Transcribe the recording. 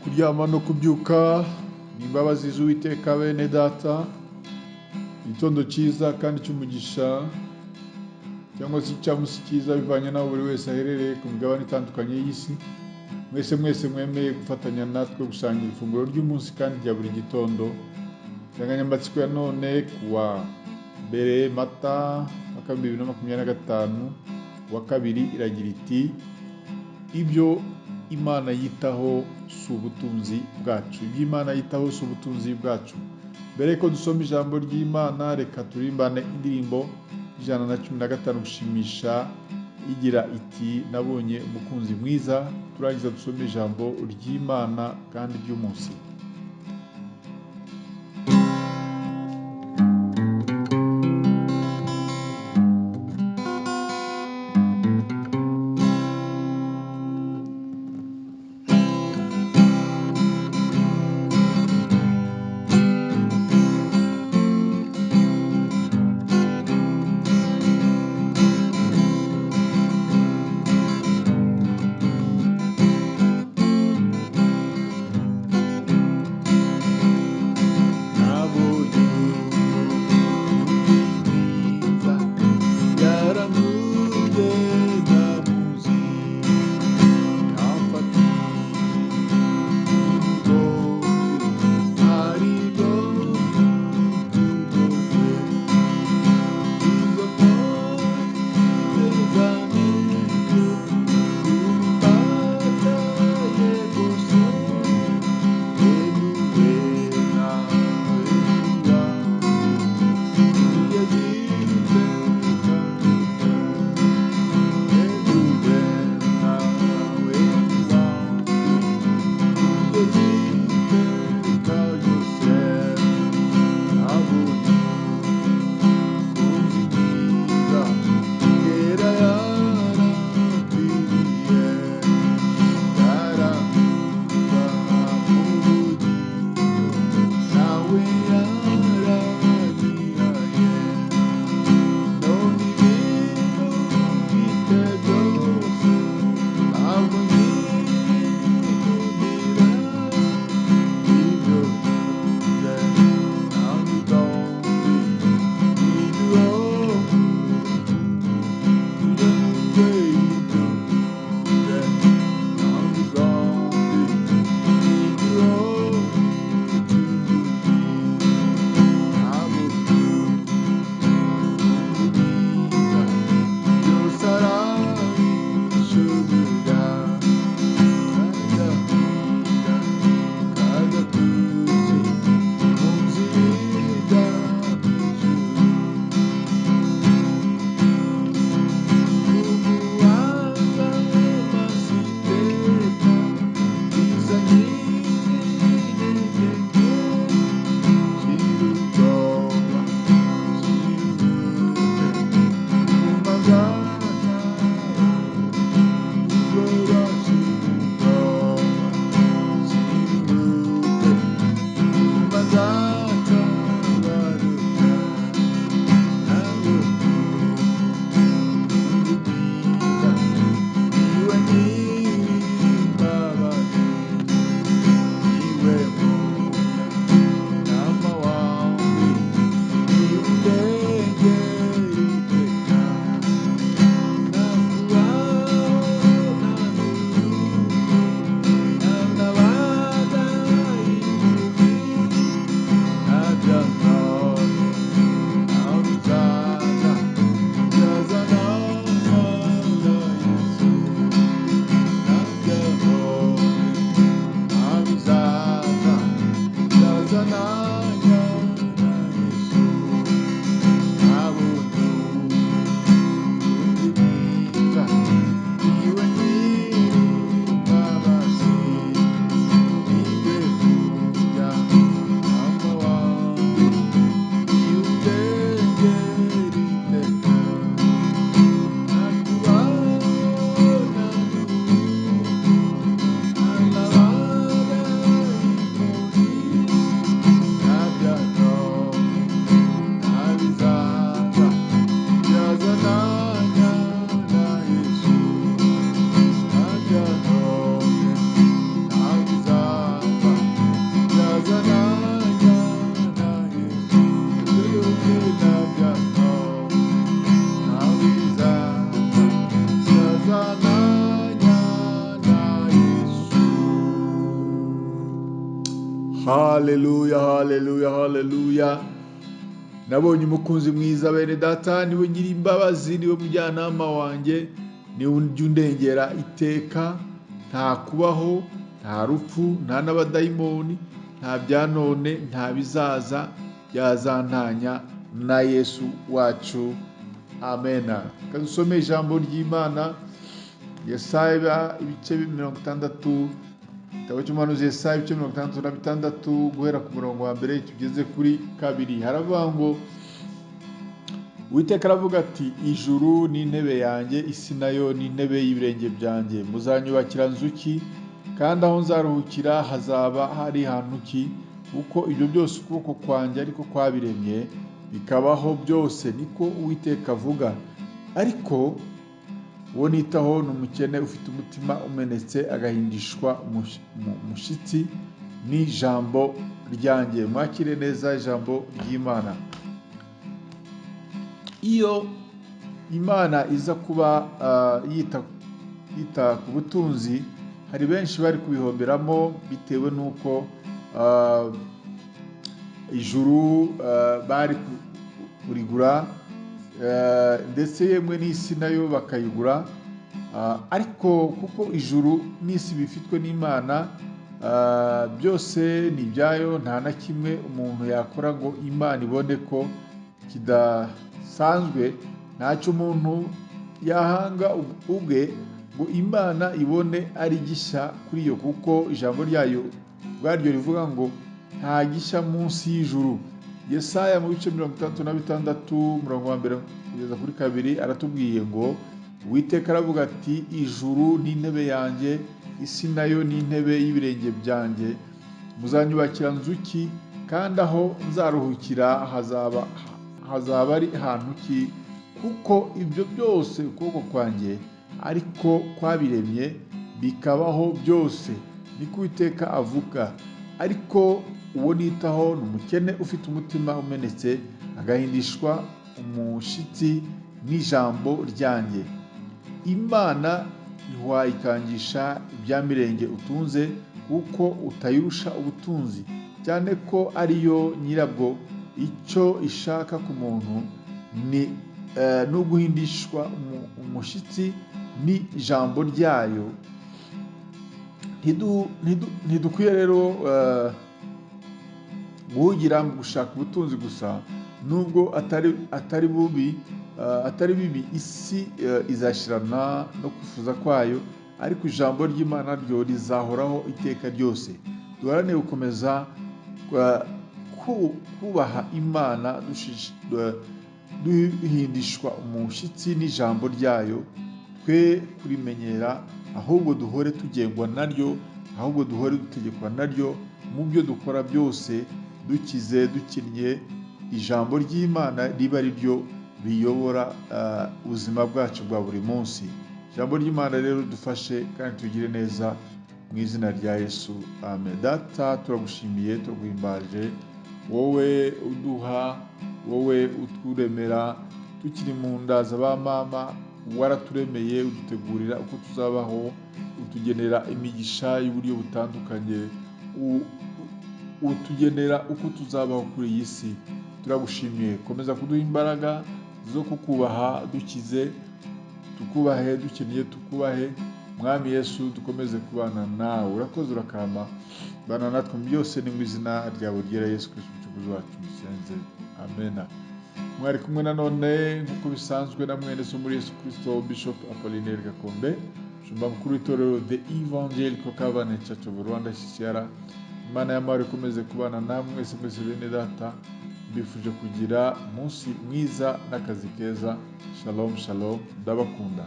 Kuryama no kubyuka ni imbabazi z'Uwiteka. Bene data, igitondo cyiza kandi cy'umugisha, cyangwa se icyamunsi cyiza, bivanye n'aho buri wese aherereye ku migabane itandukanye y'isi. Mwese mwese mwemeye gufatanya natwe gusangira ifunguro ry'umunsi kandi rya buri gitondo. Insanganyamatsiko ya none, kuwa 1 Mata mwaka 2025 wa kabiri, iragira iti: "Ibyo Imana yitaho si ubutunzi bwacu." Ibyo Imana yitaho si ubutunzi bwacu. Mbere ko dusoma ijambo ry'Imana, reka turimbane indirimbo 115, gushimisha, igira iti: "Nabonye umukunzi mwiza." Turangiza dusome ijambo ry'Imana kandi ry'umunsi. Haleluya, haleluya, haleluya! Nabonye umukunzi mwiza, bene data, niwe nyiri imbabazi, niwe mujyanama wanjye, niwe ujya undengera iteka. Nta kubaho, nta rupfu, nta n'abadayimoni, nta bya none, nta bizaza byazantanya na Yesu wacu. Amena. Reka dusome ijambo ry'Imana, Yesaya ibice 60, igitabo cy'umuhanuzi Yesaya ibice 66, guhera ku murongo wa mbere tugeze kuri kabiri. Haravuga ngo: Uwiteka aravuga ati: "Ijuru ni intebe yanjye, isi nayo ni intebe y'ibirenge byanjye. Muzanyubakira nzu ki? Kandi aho nzaruhukira hazaba hari hantu ki? Kuko ibyo byose ukuboko kwanjye ariko kwabiremye, bikabaho byose, niko Uwiteka avuga. Ariko uwo nitaho ni umukene ufite umutima umenetse, agahindishwa umushyitsi n'ijambo ryanjye." Mwakire neza ijambo ry'Imana. Iyo Imana iza kuba yita ku butunzi, hari benshi bari kubihomberamo, bitewe n'uko ijuru bari kurigura, ndetse yemwe n'isi nayo bakayigura. Ariko kuko ijuru n'isi bifitwe n'Imana, byose ni ibyayo, nta na kimwe umuntu yakora ngo Imana ibone ko kidasanzwe. Ntacyo umuntu yahanga ubwe ngo Imana ibone ari gishya kuri yo, kuko ijambo ryayo ubwaryo rivuga ngo: "Nta gishya munsi y'ijuru." Yesaya mu bice 66, umurongo wa mbere kugeza kuri kabiri, aratubwiye ngo: "Uwiteka aravuga ati: Ijuru ni intebe yanjye, isi nayo ni intebe y'ibirenge byanjye. Muzanyubakira nzu ki? Kandi aho nzaruhukira hazaba ari hantu ki? Kuko ibyo byose ukuboko kwanjye ariko kwabiremye, bikabaho byose, niko Uwiteka avuga. Ariko uwo nitaho ni umukene ufite umutima umenetse, agahindishwa umushyitsi n'ijambo ryanjye." Imana ntiwayikangisha ibya mirenge utunze, kuko utayirusha ubutunzi, cyane ko ariyo nyirabwo. Icyo ishaka ku muntu ni uguhindishwa umushyitsi n'ijambo ryayo. Ntidukwiye rero guhugira mu gushaka ubutunzi gusa, nubwo atari bubi, atari bibi. Isi izashirana no kwifuza kwayo, ariko ijambo ry'Imana ryo rizahoraho iteka ryose. Duharanire gukomeza kubaha Imana, duhindishwa umushyitsi n'ijambo ryayo, twe kurimenyera, ahubwo duhore tugengwa naryo, ahubwo duhore dutegekwa naryo mu byo dukora byose, dukize, dukinnye, ijambo ry'Imana riba ari ryo riyobora ubuzima bwacu bwa buri munsi. Ijambo ry'Imana rero dufashe kandi tugire neza mu izina rya Yesu, amen. Data, turagushimiye, turaguhimbaje, wowe uduha, wowe uturemera tukiri mu nda za ba mama. Waraturemeye, udutegurira uko tuzabaho, utugenera imigisha y'uburyo butandukanye, utugenera uko tuzabaho kuri iyi si. Turagushimiye, komeza kuduha imbaraga zo kukubaha dukize, tukubahe dukeneye, tukubahe Mwami Yesu, dukomeze kubana nawe. Urakoze, urakama, bana natwe mu byose. Ni mu izina ryawe ryera Yesu Kristo Umucunguzi wacu musenze, amena. Mwari kumwe nanone nk'uko bisanzwe na mwene so muri Yesu Kristo, Bishop Apollinaire Gakombe, umushumba mukuru w'itorero The Evangelical Covenant Church of Rwanda, CCR. Imana y'amahoro ikomeze kubana namwe mwese mwese, bene data. Mbifuje kugira umunsi mwiza n'akazi keza. Shalom, shalom, ndabakunda.